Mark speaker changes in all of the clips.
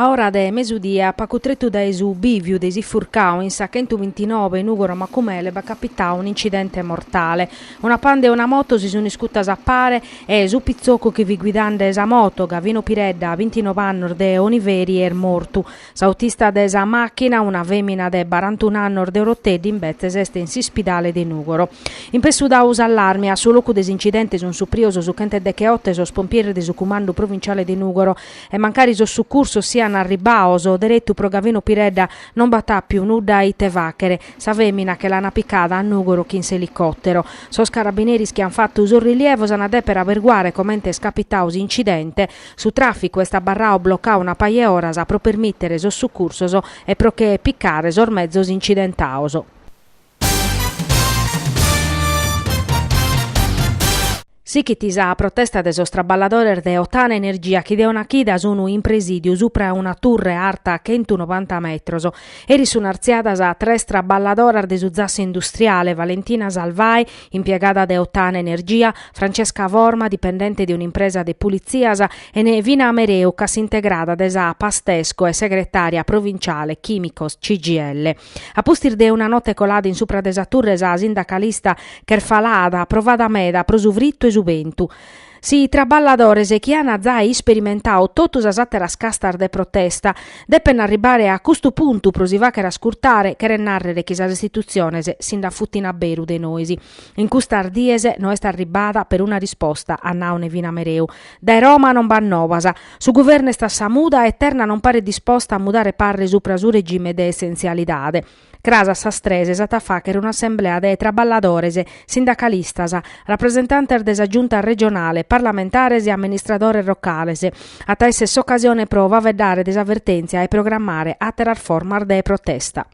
Speaker 1: A ora de mesudie, a pagu tretu dae su bìviu de s'Ifurcau in sa chentubintinoe Nùgoro Macumele b'at capitadu un'incidente mortale. Una Panda e una moto si sunt iscutas a pare e su pitzocu chi fit guidande sa moto, Gavino Piredda, bintinove annos de Oniveri, est mortu. S'autista de sa màchina, una fèmina de barantun'annos de Oroteddi, imbetzes est in s'ispidale de Nùgoro. In pessu dadu s'allarme a su locu de s'incidente sunt suprios su chenteddecheoto e sos pompieris de su Cumandu Provinciale de Nùgoro e mancari sos sucursos sian arribados deretu pro Gavino Piredda non b'at àpiu nudda ite fàchere, sa fèmina che l'an picada a Nùgoro chin s'elicòtero. Sos carabineris chi an fatu sos rilievos an a dèpere aberguare comente est capitadu s'incidente. Su tràficu est abarradu blocadu una paja 'e oras pro permìtere sos sucursos e pro che picare sos mezos incidentados. Sichit sa protesta de sos traballadores de Ottana Energia chi de una chida sun in presìdiu supra una turre arta chentunovanta metros. Eris sun artziadas tres traballadoras de su zassu industriale, Valentina Salvai, impiegada de Ottana Energia, Francesca Forma, dipendente de un'impresa de pulitzias, e Nevina Mereu, cassintegrada de sa Pastesco e segretària provinciale Chìmicos CGIL. A pustis de una note colada in supra de sa turre sa sindacalista ch'est falada, provada meda pro su fritu e su bentu. Si traballadores chi an zai isperimentadu totu sas àteras castas de protesta depen arribare a custu puntu pro si fàghere ascurtare, cheret nàrrere chi sas istitutziones si nd'afutin a beru de nois. In custas dies no est arribada peruna risposta, at nadu Nevina Mereu. Dae Roma non b'at novas. Su guvernu est a sa muda e Terna non paret disposta a mudare parre supra su regime de essentzialidade. Cras a sas tres s'at a fàghere un'assemblea de traballadores, sindacalistas, rapresentantes de sa Giunta regionale, parlamentares e amministradores locales. At a èssere s'ocasione pro faeddare de sa vertèntzia e programmare àteras formas de protesta.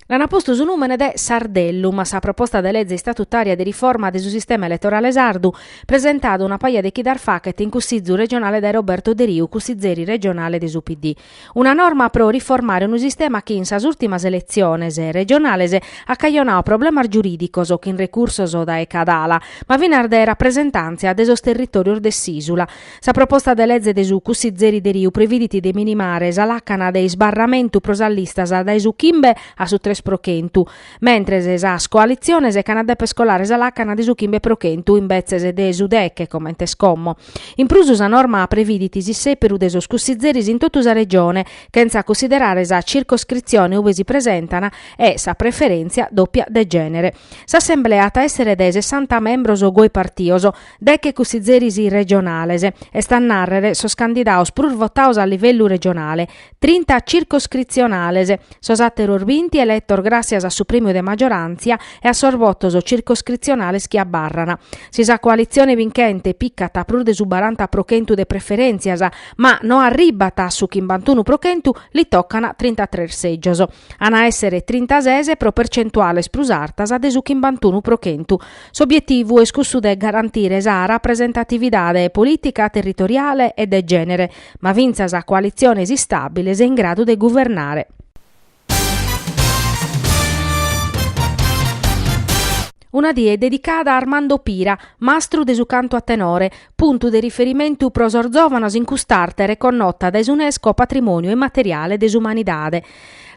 Speaker 1: L'an postu su nùmene de Sardellum a sa proposta de leze istatutària de riforma de su sistema eletorale sardu, presentada una paja de chidas faghet in Cussizu regionale dae Roberto Deriu, cussizeri regionale de su PD. Una norma pro riformare unu sistema chi in sas ùrtimas eletziones regionales at cajonadu problemas giurìdicos chin recursos dae cad'ala, ma finas de rapresentàntzia de sos territòrios de s'ìsula. Sa proposta de leze de su cussizeri Deriu previdit de minimare sa làcana de isbarramentu pro sas listas dae su chimbe a su tres pro chentu, mentres sas coalitziones ch'an a deper colare sa làcana de su chimbe pro chentu imbetzes de su deche comente est como. In prus sa norma previdit s'issèperu de sos cussizeris in totu sa regione, chentza cussiderare sa circoscritzione ue si presentan e sa preferèntzia dòpia de gènere. S'assemblea at a èssere de sessanta membros goi partios, Deche cussizeris regionales, est a nàrrere sos candidados prus votados a livellu regionale, trinta circoscritzionales, sos àteros binti eletos gràssias a su prèmiu de magioràntzia e a sos votos circoscritzionales chi abarran. Si sa coalitzione binchente picat prus de su baranta pro chentu de preferèntzias, ma no arribat a su chimbantunu pro chentu, li tocan trintatres sègios. An a èssere trintases pro percentuales prus artas de su chimbantunu pro chentu. S'obietivu est cussu de garantire sa rapresentatividade polìtica territoriale e de gènere, ma fintzas coalitziones istàbiles e in gradu de guvernare. Una die dedicada a Armando Pira, mastru de su cantu a tenore, puntu de riferimentu pro sos zòvanos in cust'arte reconnota dae s'UNESCO Patrimòniu immateriale de s'umanidade.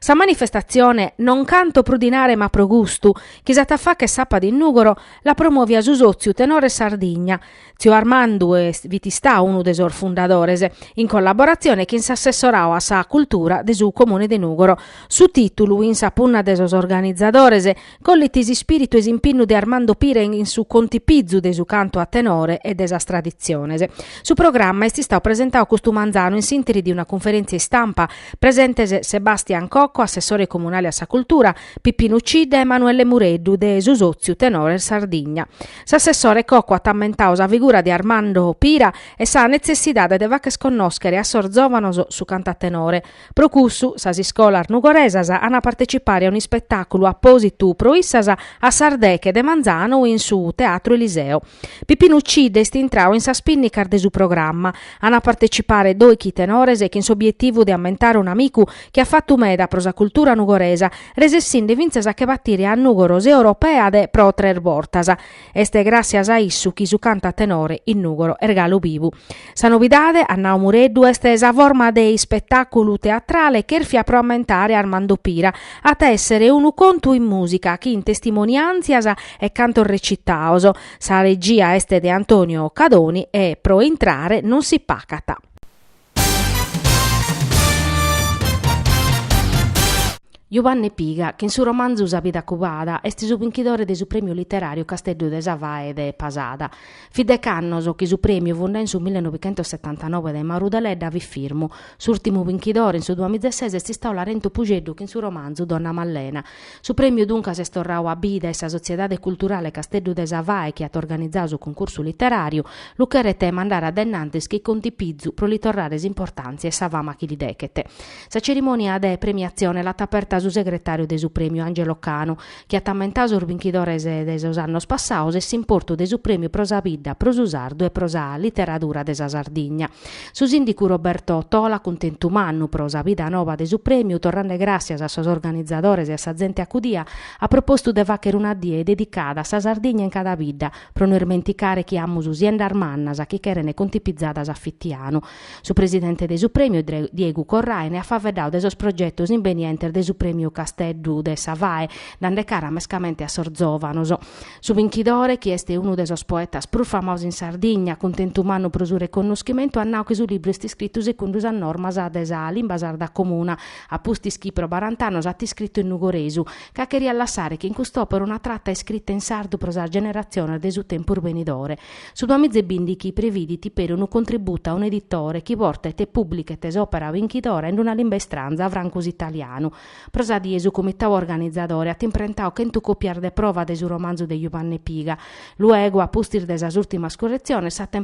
Speaker 1: Sa manifestatzione Non canto pro dinare ma pro gustu, chi s'at a fàghere sàpadu in Nùgoro, l'at promòvia su sòtziu Tenores Sardigna. Tziu Armandu est fit istadu unu de sos fundadores, in collaboratzione chin s'assessoradu a sa cultura de su Comune de Nùgoro. Su tìtulu, in sa punna de sos organizadores, collit s'ispìritu e s'impinnu de Armando Pira in su contipizu de su cantu a tenore e de sas traditziones. Su programma est istadu presentadu custu manzanu in s'ìnteri de una cunferèntzia istampa, presentes Sebastian Cocco, assessore comunale a sa cultura, Pippinu Cidda e Emanuele Mureddu de su sòtziu Tenores Sardigna. S'assessore Cocco at ammentadu sa figura de Armando Pira e sa netzessidade de fagher connòschere a sos zòvanos su cantu a tenore. Pro cussu, sas iscolas nugoresas an a partecipare a un'ispetàculu apòsitu pro issas a sas deche de manzanu in su Teatru Eliseo. Pipinu Cidda est intradu in sas pinnicas de su programma. An a partecipare doichi tenores chin s'obietivu de ammentare un'amicu chi at fatu meda pro. sa cultura nugoresa, resessinde fintzas a che batire a Nùgoro s'Europeade pro tres bortas. Est gràssias a issu chi su cantu a tenore in Nùgoro est galu bibu. Sa novidade, at nau Mureddu, est sa forma de ispetàculu teatrale chèrfia pro ammentare Armando Pira. At a èssere unu contu in mùsica chin testimoniàntzias e cantos recitados. Sa regia est de Antonio Cadoni e pro intrare non si pacat. Jubanne Piga, chin su romanzu Sa vida cubada, est su binchidore de su prèmiu literàriu Casteddu de sa Fae de Pasada. Fit dech'annos chi su prèmiu, fundadu in su millenovichentossetantanoe dae Mauru Deledda, fit firmu. S'ùrtimu binchidore, in su duamizesès, est istadu Larentu Pusceddu chin su romanzu Donna Mallena. Su prèmiu duncas est torradu a bida e sa Sotziedade Culturale Casteddu de sa Fae chi at organizadu su cuncursu literàriu, lu cheret mandare a dennantis che contipizu pro li torrare s'importàntzia e sa fama chi li dechet. Sa cerimònia de premiatzione l'at aperta su segretàriu de su prèmiu Angelo Canu, chi at ammentadu sos binchidores de sos annos passados e s'importu de su prèmiu pro sa bidda, pro su sardu e pro sa literadura de sa Sardigna. Su sìndicu Roberto Tola, cuntentu mannu pro sa bida noba de su prèmiu, torrende gràssias a sos organizadores e a sa zente acudia, at propostu de fàghere una die dedicada a sa Sardigna in cada bidda, pro no ismenticare chi amus siendas mannas chi cheren contipizadas a fitianu. Su presidente de su prèmiu, Diegu Corràine, at faeddadu de sos progetos imbenientes de su prèmiu Casteddu de sa Fae, dande cara mescamente a sos zòvanos. Su binchidore, chi est unu de sos poetas prus famados in Sardigna, cuntentu mannu pro su reconnoschimentu, at nau chi su libru est iscritu segundu sas normas de sa Limba Sarda Comuna, a pustis chi pro barant'annos at iscritu in nugoresu, ca cheriat lassare chin cust'òpera una trata iscrita in sardu pro sas generatziones de su tempus benidore. Su duamizebìndichi previdit peri unu contributu a un'editore chi portet e pùblichet s'òpera binchidora in una limba istranza francu s'italianu. Pro sa die su comitadu organizadore at imprentadu chentu còpias de prova de su romanzu de Jubanne Piga. Luego, a pustis de sas ùrtimas curretziones, s'at.